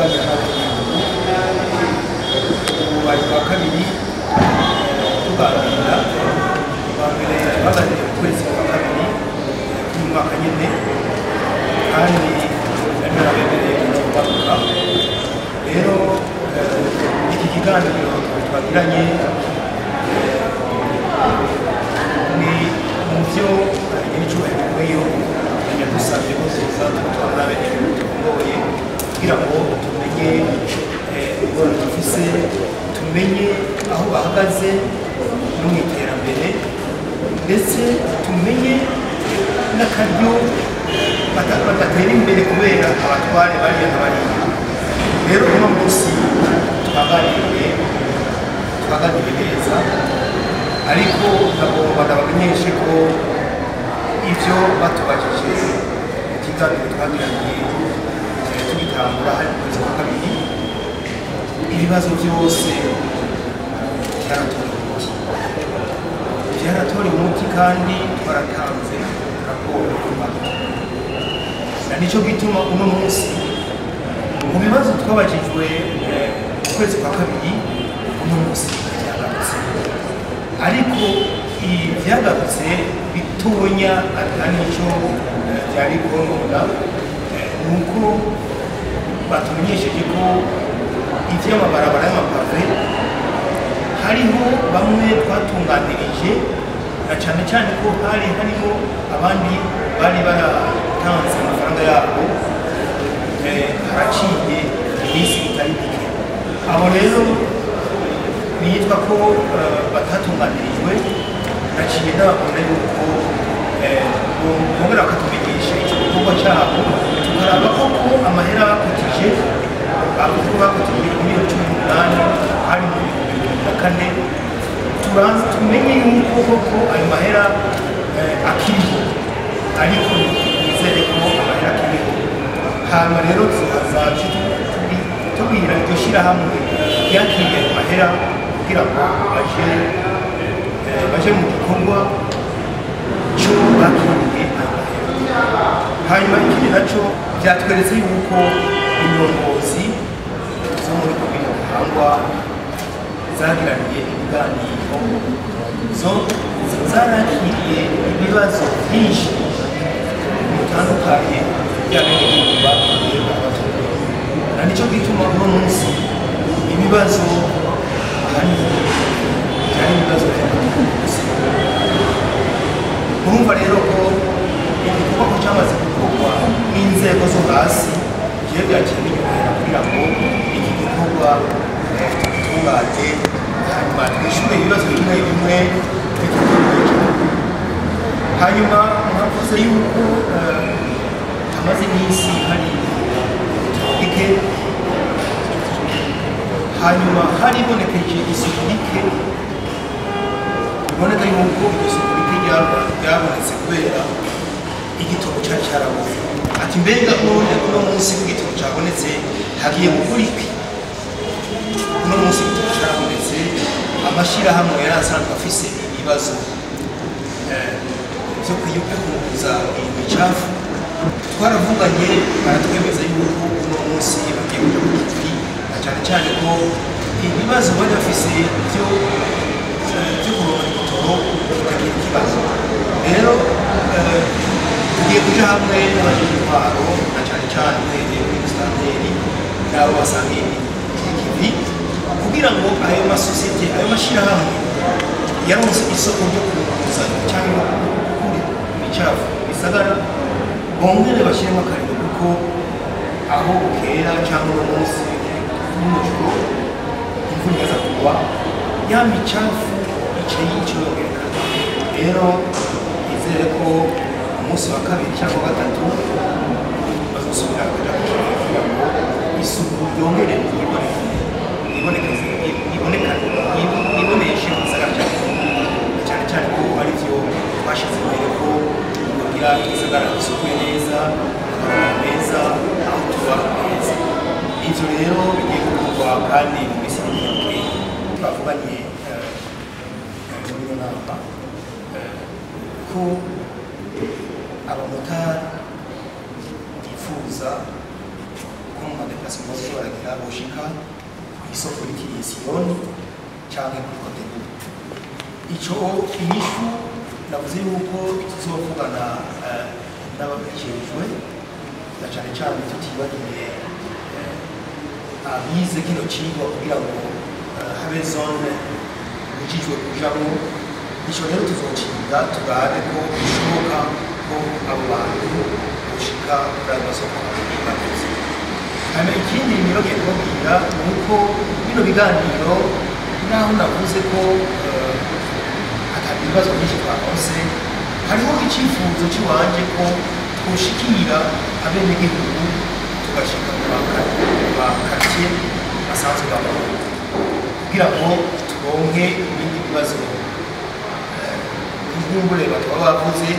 Kuganira n'abenegihugu ubu bari kwa kabiri tuganira. Bwa mbere twaganiriye mu kwezi kwa kabiri k'uyu mwaka nyine, kandi nari narabemereye kuzogaruka. Rero iki kiganiro twagiranye ni mu vyo nyir'icyubahiro w'igihugu yadusabye ko tuza tugatwara abenegihugu turongoye, kugira ngo tumenye ingorane dufise, tumenye aho bahagaze no mu iterambere, ndetse tumenye n'akaryo badatera imbere kubera abatware bariya na bariya. Rero uno munsi twaganiriye neza, ariko nagomba ndabamenyeshe ko ivyo batubajije mu kiganiro twagiranye tugitangura hari mu kwezi kwa kabiri, ibibazo byose byaratorewe umuti, byaratorewe umuti, kandi twaratanze raporo ku badutumye. Na nico gituma uno munsi mu bibazo twabajijwe mu kwezi kwa kabiri, uno munsi byagarutse, ariko ibyagarutse bitonya atari nico byari konona. Nuko batumenyesheje ko ivy'amabarabara y'amapave hariho bamwe twatunganirije, na cane cane ko hari harimo abandi bari baratanze amafaranga yabo haraciye iminsi itari mike. Abo rero bitwa ko batatunganirijwe, naciye ndababwira yuko bongera bakatumenyesha ico gikorwa cabo, tukaraba koko amahera bakotije. Bavuze ko bakotije miliyoni 18 hari mu 2004. Tubanze tumenye yuko koko ayo mahera akiriho, ariko nizere ko amahera akiriho. Hanyuma rero tuzaca tubwira iryo shirahamwe ryakiriye ayo mahera kugira ngo baje mu gikorwa cyo bakiriye ayo mahera. Hanyuma ikindi naco byatweretse yuko indongozi zo muri komine Ntahangwa zagiraniye ibiganiro, zo zarakiriye ibibazo byinshi bitandukanye by'abenegihugu bagiye barabatora. Na nico gituma uno munsi ibibazo ahanini byari ibibazo by'amatungo gusa. Urumva rero ko igikorwa ko cyamaze gukorwa n'inzego zo hasi, jewe byaciye binyorohera kugira ngo iki gikorwa tugitunganye, hanyuma twishyure ibibazo bimwe bimwe bitugoye cyane. Hanyuma mwavuze yuko hamaze iminsi hari rike, hanyuma haribonekeje isuku rike. Biboneka yuko iryo suku rike ryabonetse kubera igitoro cyari cyarabuze. Ati: "Mbega none uno munsi w'igitoro cyabonetse, hagiye gukora iki?" Uno munsi igitoro cyarabonetse. Amashyirahamwe yari asanzwe afise ibibazo byo kwiyuka imicafu, twaravuganye, baratwemeza yuko uno munsi bagiye kuja ku kivi, na cyane cyane ko ibibazo bari bafise byo kuronka igitoro kitagira ikibazo. Rero tugiye kuja hamwe n'abajejwe intwaro, na cyane cyane uhereye kuri musitanteri n'abo basangiye ikivi, kugira ngo ayo masosiyete, ayo mashyirahamwe yaronse isoko ryo kunguza cyangwa gukura imicafu mu bisagara, bongere bashyiremo akariro, kuko aho bukera cyangwa uno munsi n'umujoro imvura ikaza kugwa, ya micafu ica yongerekana. Rero nizere ko umunsi wa kabiri cyangwa wa gatatu bazosubira kuja kugira ngo isuku yongere ibonekeze, iboneshe mu gisagara cyacu, cyane cyane ko ari byo twashyize imbere, ko kugira igisagara gisukuye neza, amabarabara meza, aho tuba heza. Ivyo rero bigiye gukorwa kandi mu minsi iri mikeya. Twavuganye muri iyo nama ko abamotari bifuza ko Nko mu ma déplacements bazoza baragira, boshika kw'isoko yitiriye Siyoni canke kuri Kotebu. Ico inyishu navuze yuko tuzovugana n'ababijejwe, na cane cane tutibagiye abize kino cigwa, kugira ngo habe zone bujijwe kujamwo. Ico rero tuzociga, turabe ko bishoboka ko abo bantu boshika kuri ayo masoko abiri bavuze. Hanyuma ikindi nibagiye kubabwira ni uko bino biganiro, naho navuze ko ata ibibazo byinshi twaronse, hariho icyifuzo cy'iwanje ko twoshikira abenegihugu, tugashika mu ba quartier basanzwe babamo, kugira ngo turonke ibindi bibazo inkumbure bakaba bavuze.